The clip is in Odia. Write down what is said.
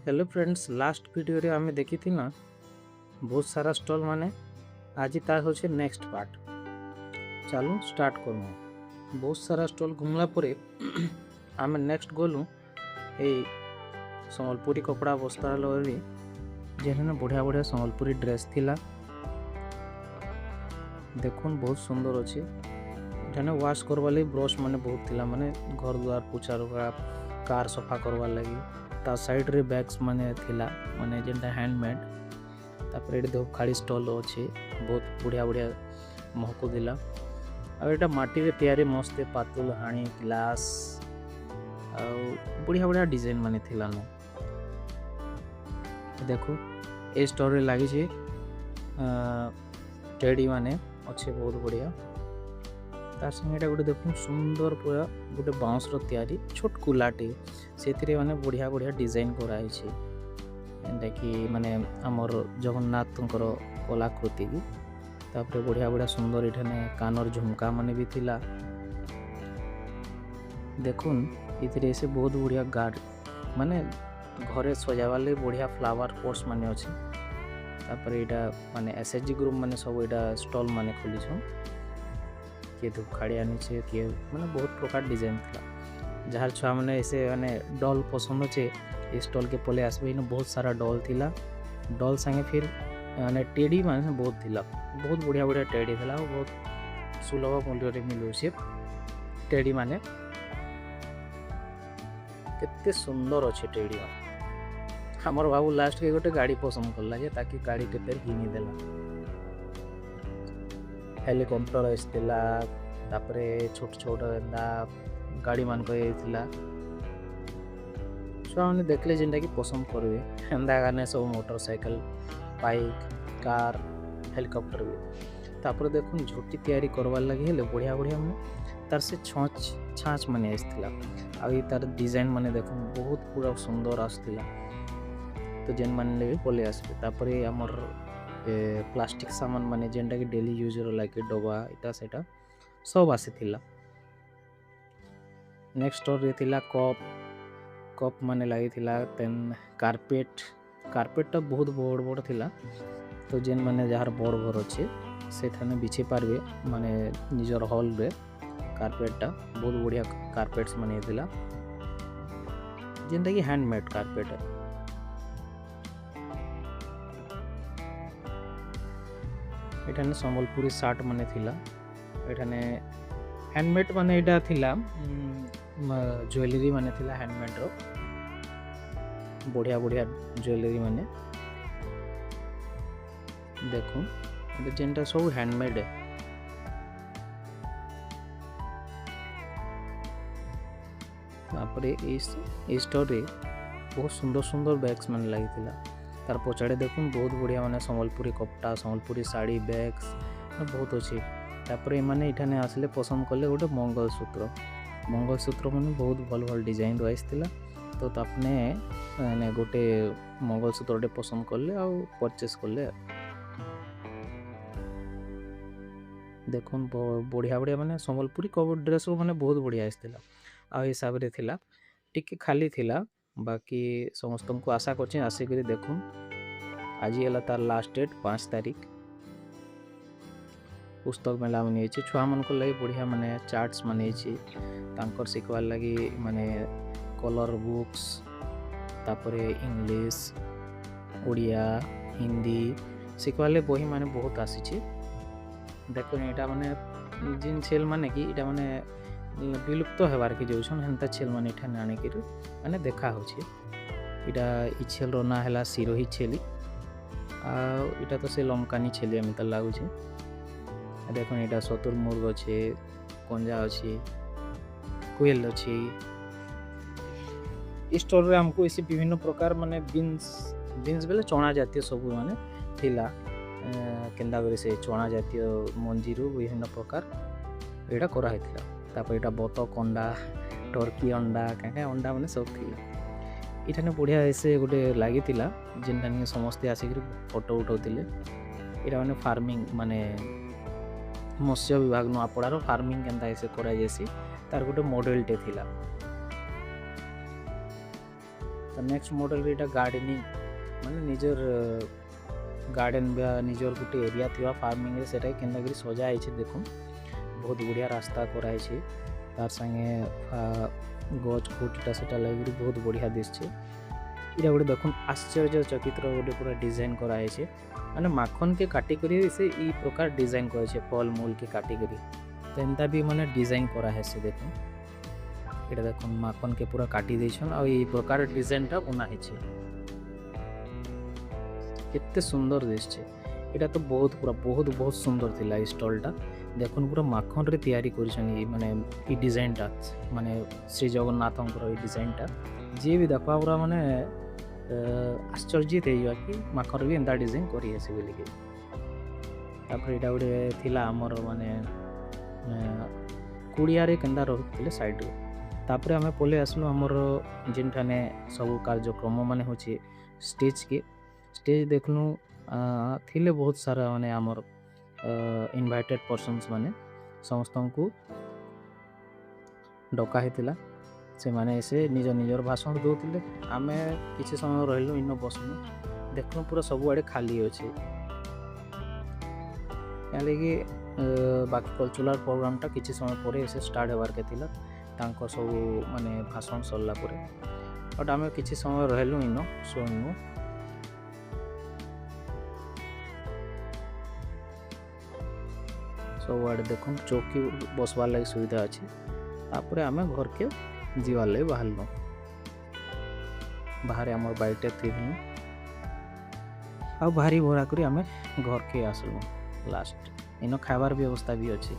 ହ୍ୟାଲୋ ଫ୍ରେଣ୍ଡସ୍, ଲାଷ୍ଟ ଭିଡ଼ିଓରେ ଆମେ ଦେଖିଥିଲୁ ବହୁତ ସାରା ଷ୍ଟଲ୍ ମାନେ। ଆଜି ତାର ହେଉଛି ନେକ୍ସଟ ପାର୍ଟ। ଚାଲୁ ଷ୍ଟାର୍ଟ କରମୁ। ବହୁତ ସାରା ଷ୍ଟଲ୍ ଘୁମଲା ପରେ ଆମେ ନେକ୍ସଟ ଗଲୁ ଏଇ ସମ୍ବଲପୁରୀ କପଡ଼ା ବସ୍ତ୍ରାଳୟରେ, ଯେନେ ବଢ଼ିଆ ବଢ଼ିଆ ସମ୍ବଲପୁରୀ ଡ୍ରେସ୍ ଥିଲା। ଦେଖୁନ୍, ବହୁତ ସୁନ୍ଦର ଅଛି। ଏଠାନେ ୱାଶ୍ କରବାର୍ ଲାଗି ବ୍ରଶ ମାନେ ବହୁତ ଥିଲା, ମାନେ ଘର ଦ୍ୱାର ପୋଛା ରୁଗା, କାର୍ ସଫା କରବାର୍ ଲାଗି। ତା ସାଇଡ଼୍ରେ ବ୍ୟାଗ୍ସ ମାନେ ଥିଲା, ମାନେ ଯେନ୍ଟା ହ୍ୟାଣ୍ଡମେଡ୍। ତାପରେ ଏଠି ଧୂପଖାଡ଼ି ଷ୍ଟଲ୍ ଅଛି, ବହୁତ ବଢ଼ିଆ ବଢ଼ିଆ ମହକୁଥିଲା। ଆଉ ଏଇଟା ମାଟିରେ ତିଆରି ମସ୍ତ ପାତୁଲ, ହାଣି, ଗ୍ଲାସ୍ ଆଉ ବଢ଼ିଆ ବଢ଼ିଆ ଡିଜାଇନ୍ ମାନେ ଥିଲାନ। ଦେଖୁ, ଏ ଷ୍ଟଲ୍ରେ ଲାଗିଛି ଟେଡି ମାନେ ଅଛି, ବହୁତ ବଢ଼ିଆ। ତାର ସାଙ୍ଗେ ଏଇଟା ଗୋଟେ ଦେଖୁନ୍, ସୁନ୍ଦର ପୁରା ଗୋଟେ ବାଉଁଶର ତିଆରି ଛୋଟ କୁଲାଟେ। ସେଥିରେ ମାନେ ବଢ଼ିଆ ବଢ଼ିଆ ଡିଜାଇନ୍ କରାହେଇଛି, ଯେନ୍ଟାକି ମାନେ ଆମର ଜଗନ୍ନାଥଙ୍କର କଲାକୃତି କି। ତାପରେ ବଢ଼ିଆ ବଢ଼ିଆ ସୁନ୍ଦର ଏଠାନେ କାନର ଝୁମକା ମାନେ ବି ଥିଲା। ଦେଖୁନ୍, ଏଥିରେ ସେ ବହୁତ ବଢ଼ିଆ ଗାର୍ଡ ମାନେ ଘରେ ସଜାବାର୍ ଲାଗି ବଢ଼ିଆ ଫ୍ଲାୱାର ପଟ୍ସ ମାନେ ଅଛି। ତାପରେ ଏଇଟା ମାନେ ଏସ୍ ଏଚ୍ ଜି ଗ୍ରୁପ୍ ମାନେ ସବୁ ଏଇଟା ଷ୍ଟଲ୍ ମାନେ ଖୋଲିଛନ୍। କିଏ ଧୂପଖାଡ଼ି ଆନିଛେ, କିଏ ମାନେ ବହୁତ ପ୍ରକାର ଡିଜାଇନ୍ ଥିଲା। ଯାହାର ଛୁଆମାନେ ସେ ମାନେ ଡଲ୍ ପସନ୍ଦ ଅଛେ, ଏ ଷ୍ଟଲ୍କେ ପଲେଇ ଆସିବେ। ଇନ ବହୁତ ସାରା ଡଲ୍ ଥିଲା। ଡଲ୍ ସାଙ୍ଗେ ଫିର୍ ମାନେ ଟେଡି ମାନେ ବହୁତ ଥିଲା। ବହୁତ ବଢ଼ିଆ ବଢ଼ିଆ ଟେଡି ଥିଲା ଆଉ ବହୁତ ସୁଲଭ ମୂଲ୍ୟରେ ମିଳୁଛି ଟେଡି ମାନେ। କେତେ ସୁନ୍ଦର ଅଛି ଟେଡି ମାନେ। ଆମର ବାବୁ ଲାଷ୍ଟକେ ଗୋଟେ ଗାଡ଼ି ପସନ୍ଦ କଲା ଯେ ତାକେ ଗାଡ଼ିଟେ ଫେର୍ ଘିନିଦେଲା। ହେଲିକପ୍ଟର ଆସିଥିଲା, ତାପରେ ଛୋଟ ଛୋଟ ଏନ୍ତା ଗାଡ଼ି ମାନଙ୍କ ହେଇଥିଲା। ଛୁଆମାନେ ଦେଖିଲେ ଯେନ୍ଟାକି ପସନ୍ଦ କରିବେ, ହେନ୍ତା ଗାନେ ସବୁ motor cycle, bike, car, helicopter ବି। ତାପରେ ଦେଖୁନ୍, ଝୋଟି ତିଆରି କରବାର୍ ଲାଗି ହେଲେ ବଢ଼ିଆ ବଢ଼ିଆ ମାନେ ତାର ସେ ଛଞ୍ଚ ଛାଞ୍ଚ ମାନେ ଆସିଥିଲା। ଆଉ ଏ ତାର ଡିଜାଇନ୍ ମାନେ ଦେଖୁନ୍, ବହୁତ ପୁରା ସୁନ୍ଦର ଆସୁଥିଲା। ତ ଯେନ୍ ମାନେ ବି ପଲେଇ ଆସିବେ। ତାପରେ ଆମର ପ୍ଲାଷ୍ଟିକ୍ ସାମାନ ମାନେ ଯେନ୍ଟାକି ଡେଲି ୟୁଜ୍ର ଲାଗି ଡବା, ଇଟା ସେଟା ସବୁ ଆସିଥିଲା। ନେକ୍ସଟ ଷ୍ଟଲ୍ରେ ଥିଲା କପ୍। କପ୍ ମାନେ ଲାଗିଥିଲା। ଦେନ୍ କାର୍ପେଟ୍। କାର୍ପେଟଟା ବହୁତ ବଡ଼ ବଡ଼ ଥିଲା। ତ ଯେନ୍ ମାନେ ଯାହାର ବଡ଼ ଘର ଅଛି, ସେଠାନେ ବିଛେଇ ପାରବେ ମାନେ ନିଜର ହଲ୍ରେ କାର୍ପେଟଟା। ବହୁତ ବଢ଼ିଆ କାର୍ପେଟ୍ସ ମାନେ ହେଇଥିଲା, ଯେନ୍ଟାକି ହ୍ୟାଣ୍ଡମେଡ୍ କାର୍ପେଟ। ଏଠାନେ ସମ୍ବଲପୁରୀ ସାର୍ଟ ମାନେ ଥିଲା। ଏଠାନେ ହ୍ୟାଣ୍ଡମେଡ୍ ମାନେ ଏଇଟା ଥିଲା, ଜୁଏଲାରୀ ମାନେ ଥିଲା ହ୍ୟାଣ୍ଡମେଡ୍ର, ବଢ଼ିଆ ବଢ଼ିଆ ଜୁଏଲାରୀ ମାନେ। ଦେଖୁନ୍, ଏଟା ଯେନ୍ଟା ସବୁ ହ୍ୟାଣ୍ଡମେଡ୍। ତାପରେ ଏଇ ଷ୍ଟଲ୍ରେ ବହୁତ ସୁନ୍ଦର ସୁନ୍ଦର ବ୍ୟାଗ୍ସ ମାନେ ଲାଗିଥିଲା। ତାର ପଛଆଡ଼େ ଦେଖୁନ୍, ବହୁତ ବଢ଼ିଆ ମାନେ ସମ୍ବଲପୁରୀ କପଡ଼ା, ସମ୍ବଲପୁରୀ ଶାଢ଼ୀ, ବ୍ୟାଗ୍ସ ବହୁତ ଅଛି। ତାପରେ ଏମାନେ ଏଠାନେ ଆସିଲେ, ପସନ୍ଦ କଲେ ଗୋଟେ ମଙ୍ଗଳସୂତ୍ର। ମଙ୍ଗଳସୂତ୍ର ମାନେ ବହୁତ ଭଲ ଭଲ ଡିଜାଇନର ଆସିଥିଲା। ତ ତାପନେ ମାନେ ଗୋଟେ ମଙ୍ଗଳସୂତ୍ରଟେ ପସନ୍ଦ କଲେ ଆଉ ପରଚେସ୍ କଲେ। ଦେଖୁନ୍, ବଢ଼ିଆ ବଢ଼ିଆ ମାନେ ସମ୍ବଲପୁରୀ ଡ୍ରେସ୍ ମାନେ ବହୁତ ବଢ଼ିଆ ଆସିଥିଲା ଆଉ ହିସାବରେ ଥିଲା। ଟିକେ ଖାଲି ଥିଲା। ବାକି ସମସ୍ତଙ୍କୁ ଆଶା କରୁଛେଁ, ଆସିକରି ଦେଖୁନ୍। ଆଜି ହେଲା ତାର ଲାଷ୍ଟ ଡେଟ୍, 5 ତାରିଖ। ପୁସ୍ତକ ମେଳା ମାନେ ହେଇଛି ଛୁଆମାନଙ୍କ ଲାଗି। ବଢ଼ିଆ ମାନେ ଚାର୍ଟସ୍ ମାନେ ହେଇଛି ତାଙ୍କର ଶିଖବାର୍ ଲାଗି, ମାନେ କଲର୍ ବୁକ୍ସ, ତାପରେ ଇଂଲିଶ, ଓଡ଼ିଆ, ହିନ୍ଦୀ ଶିଖବାର୍ ଲାଗି ବହି ମାନେ ବହୁତ ଆସିଛି। ଦେଖୁନ୍, ଏଇଟା ମାନେ ଯେନ୍ ଛେଲ୍ ମାନେ କି ଏଇଟା ମାନେ ବିଲୁପ୍ତ ହେବାର୍ କେ ଯାଉଛନ୍, ହେନ୍ତା ଛେଲ୍ ମାନେ ଏଠାନେ ଆଣିକିରି ମାନେ ଦେଖା ହଉଛି। ଏଇଟା ଇ ଛେଲ୍ର ନାଁ ହେଲା ସିରୋହି ଛେଲି। ଆଉ ଏଇଟା ତ ସେ ଲଙ୍କାନି ଛେଲି ଏମିତି ଲାଗୁছে। ଦେଖୁନ୍, ଏଇଟା ଶତୁରମୁର୍ଗ ଅଛି, କଞ୍ଜା ଅଛି, କୋଏଲ ଅଛି। ଏ ଷ୍ଟଲ୍ରେ ଆମକୁ ଏସି ବିଭିନ୍ନ ପ୍ରକାର ମାନେ ବିନ୍ସ, ବିନ୍ସ ବେଲେ ଚଣା ଜାତୀୟ ସବୁ ମାନେ ଥିଲା। କେନ୍ତା କରି ସେ ଚଣା ଜାତୀୟ ମଞ୍ଜିରୁ ବିଭିନ୍ନ ପ୍ରକାର ଏଇଟା କରାହେଇଥିଲା। ତାପରେ ଏଇଟା ବତକ ଅଣ୍ଡା, ଟର୍କି ଅଣ୍ଡା, କାଁ କାଁ ଅଣ୍ଡା ମାନେ ସବୁ ଥିଲା। ଏଠାନେ ବଢ଼ିଆ ସେ ଗୋଟେ ଲାଗିଥିଲା, ଯେନ୍ଟା ନିକେ ସମସ୍ତେ ଆସିକିରି ଫଟୋ ଉଠଉଥିଲେ। ଏଇଟା ମାନେ ଫାର୍ମିଂ, ମାନେ ମତ୍ସ୍ୟ ବିଭାଗ ନୂଆପଡ଼ାର ଫାର୍ମିଂ କେନ୍ତା ସେ କରାଯାଏସି, ତାର ଗୋଟେ ମଡେଲଟେ ଥିଲା। ତ ତ ନେକ୍ସଟ ମଡେଲରେ ଏଇଟା ଗାର୍ଡେନିଂ, ମାନେ ନିଜର ଗାର୍ଡେନ ବା ନିଜର ଗୋଟେ ଏରିଆ ଥିବା ଫାର୍ମିଂରେ ସେଟା କେନ୍ତା କରି ସଜା ହେଇଛି ଦେଖୁନ୍। ବହୁତ ବଢ଼ିଆ ରାସ୍ତା କରାହେଇଛି, ତାର ସାଙ୍ଗେ ଗଛ ଖୁଟଟା ସେଟା ଲାଗିକରି ବହୁତ ବଢ଼ିଆ ଦିଶୁଛି। ଏଇଟା ଗୋଟେ ଦେଖୁନ୍ ଆଶ୍ଚର୍ଯ୍ୟ ଚକିତ୍ର ଗୋଟେ ପୁରା ଡିଜାଇନ କରାହେଇଛି, ମାନେ ମାଖନକେ କାଟିକରି ସେ ଇ ପ୍ରକାର ଡିଜାଇନ କରାହେଇছে, ଫଲ ମୂଲକେ କାଟିକରି ତ ଏନ୍ତା ବି ମାନେ ଡିଜାଇନ କରାହେଇছে। ଦେଖୁନ୍ ଏଇଟା ଦେଖୁନ୍ ମାଖନକେ ପୁରା କାଟି ଦେଇଛନ୍ ଆଉ ଏଇ ପ୍ରକାର ଡିଜାଇନଟା ବନା ହେଇছে, କେତେ ସୁନ୍ଦର ଦିଶୁଛି। ଏଇଟା ତ ବହୁତ ପୁରା ବହୁତ ବହୁତ ସୁନ୍ଦର ଥିଲା ଏଇ ଷ୍ଟଲଟା। ଦେଖୁନ୍ ପୁରା ମାଖନରେ ତିଆରି କରିଛନ୍ତି ଏଇ ମାନେ ଏଇ ଡିଜାଇନଟା, ମାନେ ଶ୍ରୀ ଜଗନ୍ନାଥଙ୍କର ଏଇ ଡିଜାଇନଟା ଯିଏ ବି ଦେଖବା ପୁରା ମାନେ ଆଶ୍ଚର୍ଯ୍ୟ ହେଇଯିବା କି ମାଖନରେ ବି ଏନ୍ତା ଡିଜାଇନ କରି ହେସି ବୋଲିକି। ତାପରେ ଏଇଟା ଗୋଟେ ଥିଲା ଆମର ମାନେ କୁଡ଼ିଆରେ କେନ୍ତା ରହୁଥିଲେ ସାଇଡ଼ରେ। ତାପରେ ଆମେ ପଳେଇ ଆସିଲୁ ଆମର ଯେନ୍ଠାନେ ସବୁ କାର୍ଯ୍ୟକ୍ରମ ମାନେ ହେଉଛି ଷ୍ଟେଜକେ। ଷ୍ଟେଜ ଦେଖଲୁ ଥିଲେ ବହୁତ ସାରା ମାନେ ଆମର ଇନଭାଇଟେଡ଼ ପର୍ସନ୍ସ ମାନେ ସମସ୍ତଙ୍କୁ ଡକା ହେଇଥିଲା, ସେମାନେ ସେ ନିଜ ନିଜର ଭାଷଣ ଦେଉଥିଲେ। ଆମେ କିଛି ସମୟ ରହିଲୁ ଇନ ବସଲୁ, ଦେଖଲୁ ପୁରା ସବୁଆଡ଼େ ଖାଲି ଅଛି, କାହିଁକି ବାକି କଲଚରାଲ ପ୍ରୋଗ୍ରାମଟା କିଛି ସମୟ ପରେ ସେ ଷ୍ଟାର୍ଟ ହେବାର୍କେ ଥିଲା ତାଙ୍କ ସବୁ ମାନେ ଭାଷଣ ସରିଲା ପରେ। ବଟ୍ ଆମେ କିଛି ସମୟ ରହିଲୁ ଇନ ଶୁଣିଲୁ। ସବୁଆଡ଼େ ଦେଖୁନ୍ ଚୌକି ବସବାର୍ ଲାଗି ସୁବିଧା ଅଛି। ତାପରେ ଆମେ ଘରକେ ଯିବାର୍ ଲାଗି ବାହାରିଲୁ। ବାହାରେ ଆମର ବାଇକଟା ଥୋଇଦେଲୁ ଆଉ ବାହାରି ଭରା କରି ଆମେ ଘରକେ ଆସିଲୁ। ଲାଷ୍ଟ ଇନ ଖାଇବାର ବ୍ୟବସ୍ଥା ବି ଅଛି।